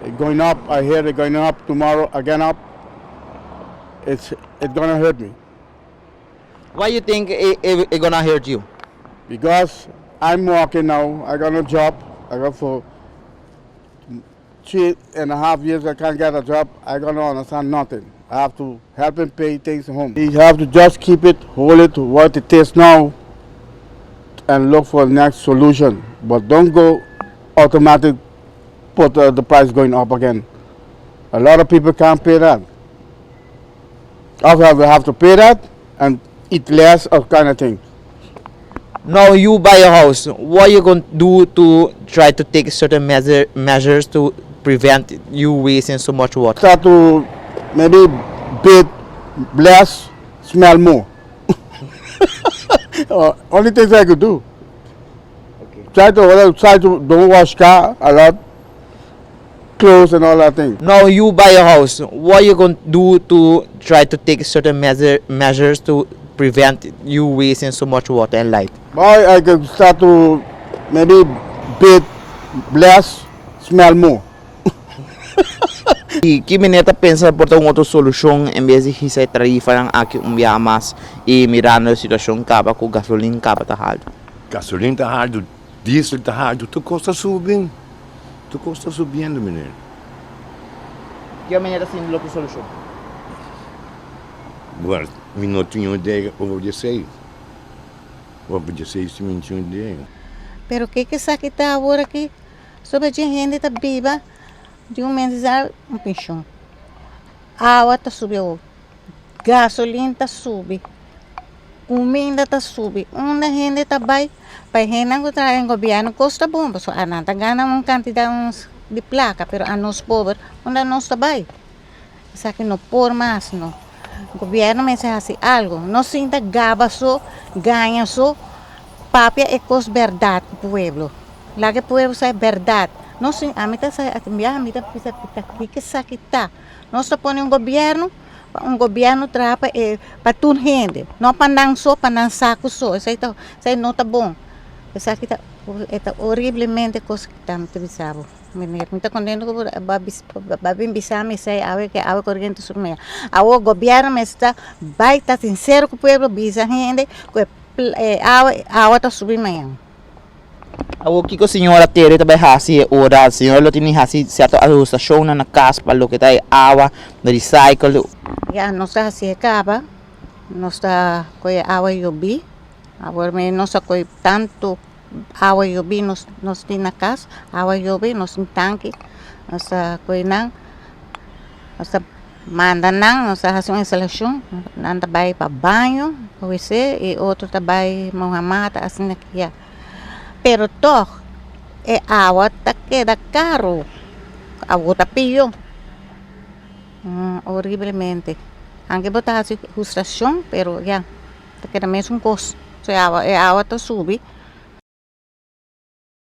It going up, I hear it going up tomorrow, again up. It's gonna hurt me. Why you think it gonna hurt you? Because I'm working now, I got no job. I got for 3.5 years I can't get a job. I gonna understand nothing. I have to help him pay things home. You have to just keep it, hold it what it is now, and look for the next solution. But don't go automatic put the price going up again. A lot of people can't pay that. Also, we have to pay that and eat less of kind of thing. Now you buy a house. What you going to do to try to take certain measures to prevent you wasting so much water? Start to maybe bathe less, smell more. Only things I could do. Try to don't wash car a lot, clothes and all that thing. Now you buy a house. What you going to do to try to take certain measures to prevent you wasting so much water and light? Boy, I could start to maybe bathe less, smell more. I ki meneer ta pensa por un otro solushon en bes di hisa e tarifanan aki un biaha mas i mirando e situashon kaba ku gasolin kaba ta haltu? Gasolin ta haltu, diesel ta haltu, tur kos ta subiendo. Tur kos ta subiendo, meneer. Ki meneer ta sinti ku solushon? Bueno, mi no tin idea over esei. Over esei si mi no tin idea. Pero kiko esaki ta awor aki? Sobre di hende ta biba di un mes un penshon. Awa ta subi, gasolin ta subi, kuminda ta subi. Unda hende ta bai, pa hende ku ta den gobièrnu kos ta bon, pasobra nan ta gana un kantidat di plaka, pero anos pober, unda nos ta bai? Esaki no por mas, no. Gobièrnu mester hasi algu. No sinta gaba so, gaña so, papia e kos berdat pueblo. Laga pueblo sa berdat. No si, ami ta sa, ami ta bisa kiko esaki ta. Nos ta pone un gobièrnu, pa un gobièrnu traha pa tur hende, no pa nan so, pa nan saku so. Esei no ta bon. Esaki ta ta horiblemente kos ku ta bisa bo. Meneer, mi ta kontentu ku bo a bin bisa mi esei awe ku awa koriente subi maya. Awor gobièrnu mester bai ta sinsero ku pueblo, bisa hende ku e awa ta subi mañan. Awor kiko señora Tere ta bai hasi e ora? Señora lo tin di hasi sierto ahustashon na kas pa loke ta e awa, recycle? Ya, nos ta hasi e kaba, nos ta kohe awa yobí. Awor mi nos ta kohe tantu awa yobí nos tin na kas, awa yobi nos tin tanki, nos ta kohe nan, nos ta manda nan, nos ta hasi un instalashon, nan ta bai pa baño, pa wc i otro ta bai muha mata asina ya. Pero tòg e awa ta keda karu, awa ta pió horiblemente. Aunke bo ta hasi hustashon pero ya ta keda mesun kos, e awa ta subi.